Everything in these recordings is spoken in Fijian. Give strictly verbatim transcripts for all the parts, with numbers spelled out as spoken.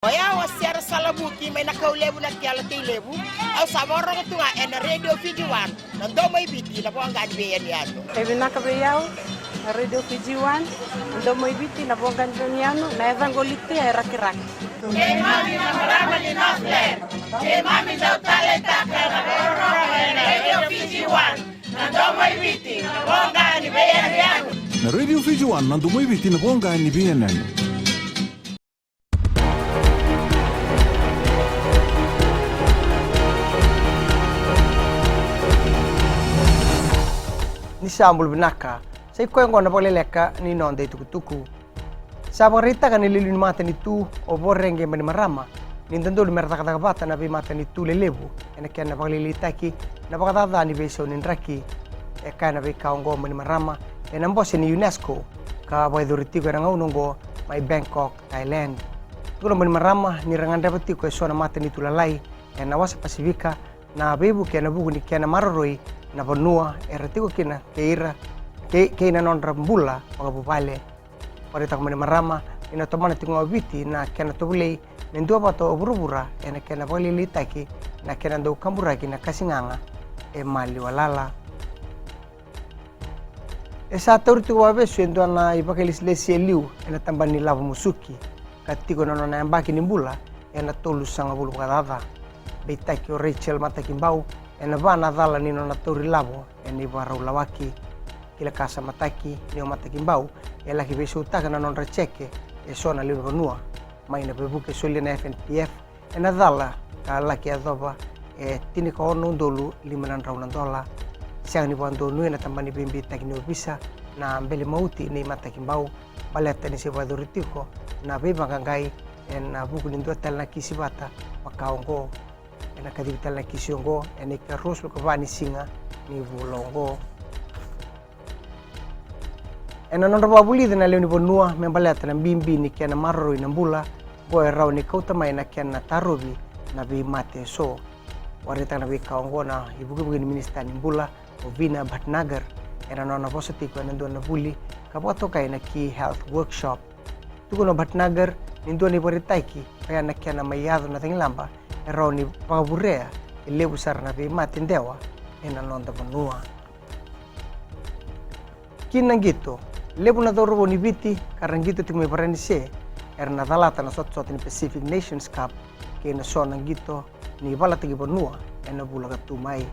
O yau o Sera Salavuki mai na Kaulevu na Kela Tailevu. Au sa vakarorogo tu ga ena Radio Fiji One, na domo i Viti, na voqa ni veiyanuyanu. E vinaka vei au na Radio Fiji One, na domo i Viti, na voqa ni veiyanuyanu, na yacaqu o Litia e Rakiraki. Keimami na marama ni Northland, keimami dau taleitaka na vakarorogo ena Radio Fiji One, na domo i Viti, na voqa ni veiyanuyanu. Na Radio Fiji One, na domo i Viti, na voqa ni veiyanuyanu. Ni sa bula vinaka, sa i koya oqo na vakaleleka ni noda itukutuku. Sa vakaraitaka na iliuliu ni matanitu o Voreqe Bainimarama ni dodonu me ra cakacaka vata na veimatanitu lelevu ena kena vakalailaitaki na vakacaca ni veisau ni draki. E kaya na veika oqo o Bainimarama ena bose ni UNESCO ka vakayacori tiko ena gauna oqo mai Bangkok, Thailand. Tukuna o Bainimarama ni ra gadreva tiko eso na matanitu lalai ena wasa Pasifika na veivuke ena vuku ni kena maroroi na vanua era tiko kina kei ira kei, kei na nodra bula vakavuvale. Vakaraitaka o Bainimarama ni na tomana tiko ga o Viti na kena tovolei me duavata o vuravura ena kena vakalailaitaki na kena dau kaburaki na kasigaga e maliwa lala. E sa tauri tiko vakavesu e dua na ivakailesilesi e liu ena tabana ni lavo musuki ka tiko na nona yabaki ni bula ena tolusagavulu vakacaca. Beitaki o Rachel Matakibau ena va na cala ni nona tauri lavo ena ivakarau lawaki. Kila ka sa mataki ni o Matakibau e laki veisautaka na nodra jeke eso na lewe ni vanua mai na veivuke solia na F N P F ena cala ka laki yacova e tinikaono na udolu lima na drau na dola. Sega ni vakadonui ena tabana ni veibeitaki ni ovisa na bele mauti nei Matakibau baleta ni se vakayacori tiko na veivaqaqai ena vuku ni dua tale na kisi vata vaka oqo. Ena kacivi tale na kisi oqo ena ikaruasagavulu ka va ni siga ni vula oqo. Ena nodra vakavulici na lewe ni vanua me baleta na bibi ni kena maroroi na bula, oqo e rawa ni kauta mai na kena tarovi na veimate eso. Vakaraitaka na veika oqo na ivukevuke ni minisita ni bula o Veena Bhatnagar ena nona vosa tiko ena dua na vuli ka vakatokai na Key Health Workshop. Tukuna o Bhatnagar ni dua na ivakaraitaki oya na kena mai yaco na cagilaba e rawa ni vakavurea e levu sara na veimate dewa ena noda vanua. Kina na qito, levu na cauravou ni Viti ka ra qito tiko mai Varanise era na calata na sotasota ni Pacific Nations Cup kei na so na qito ni valataki vanua ena vula ka tu mai.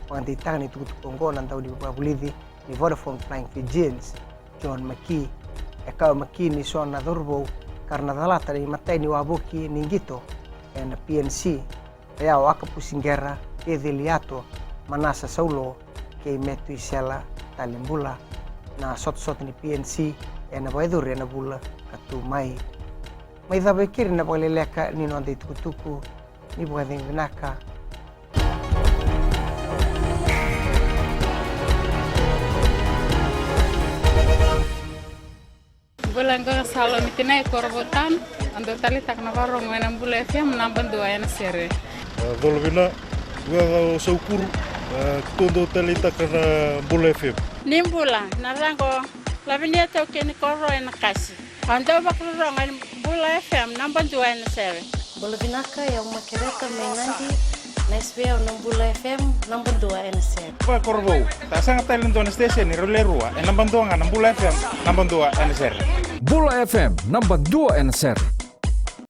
Vakadeitaka na itukutuku oqo na daunivakavulici ni Vodafone Flying Fijians, John McKee. E kaya o McKee ni so na cauravou ka ra na calata na imatai ni wavoki ni qito ena P N C, oya o Akapusi Qera, Etheli Ato, Manasa Saulo kei Metuisela Talebula. Na sotasota ni P N C ena vakayacori ena vula ka tu mai. Mai cava e keri na vakaleleka ni noda itukutuku. Ni vakacegu vinaka. Bula, qo ga Salomi Tinai, Korovou Town. Au dau taleitaka na vakarorogo ena Bula F M naba dua ena sere. A, Colovina, qo ga o Saukuru, a, keitou dau taleitaka na Bula F M. Ni bula, na yacaqu o Lavinia Taukei ni Koro ena Kasi. Au dau vakarorogo ena Bula F M naba dua ena sere. Bula vinaka, o yau Makereta mai Nadi, na S V O na Bula F M naba dua ena sere. Vakakorovou, sa sega tale ni dua na station e rau le rua, e naba dua ga na Bula F M naba dua ena sere. Bula F M naba dua ena sere.